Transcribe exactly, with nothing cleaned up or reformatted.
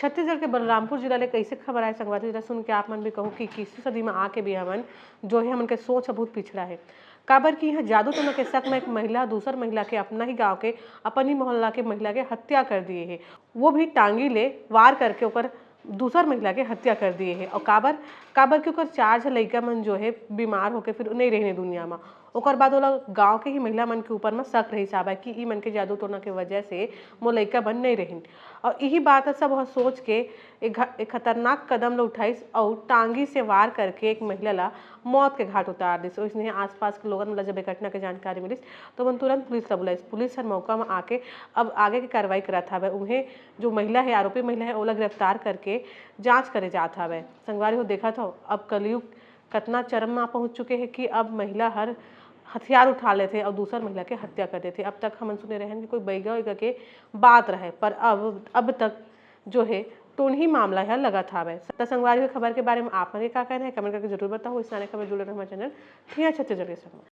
छत्तीसगढ़ के बलरामपुर जिला ले कइसे खबर आए संगवारी, जेला सुन के आप मन भी कहू कि इक्कीसवीं सदी में आके भी हमन जो है, हमन के सोच ह बहुत पिछड़ा है। काबर कि यहाँ जादू टोना के शक में एक महिला दूसर महिला के, अपना ही गांव के, अपन ही मोहल्ला के महिला के हत्या कर दिए है, वो भी टांगी ले वार करके ओकर दूसर महिला के हत्या कर दिए है। और काबर, काबर कि ओकर चार झन लइका मन जो है बीमार होके फिर नहीं रहिन दुनिया में। ओकर बाद ओला गांव के ही महिला मन के ऊपर में शक रहिस हावय कि ई मन के जादू टोना के वजह से मोर लइका मन नहीं रहिन। और यही बात ह सब ह सोच के एक घ-, एक खतरनाक कदम ल उठाइस और टांगी से वार करके एक महिला ला मौत के घाट उतार दिस। ओइसने आसपास के लोगन ला जब ए घटना के जानकारी मिलिस, तो ओमन तुरंत पुलिस ला बुलाइस। पुलिस हर मौका में आके अब आगे के कार्रवाई करत हवय। उहें जो महिला है, आरोपी महिला है, ओला गिरफ्तार करके जांच करे जात हवय। संगवारी हो, देखत हो, अब कलयुग कतना चरम में पहुंच चुके हैं कि अब महिला हर हथियार उठा लेथे और दूसर महिला के हत्या कर देथे। अब तक हमन सुने रहन कि कोई बैगा वैगा के बात रहे, पर अब, अब तक जो है टोनही मामला है लगत हावय। त संगवारी हो, खबर के बारे में आप मन के का कहना है, कमेंट करके जरूर बताओ। इस तरह खबर जुड़े रहो हमारे चैनल ठिया छत्तीसगढ़ के संग।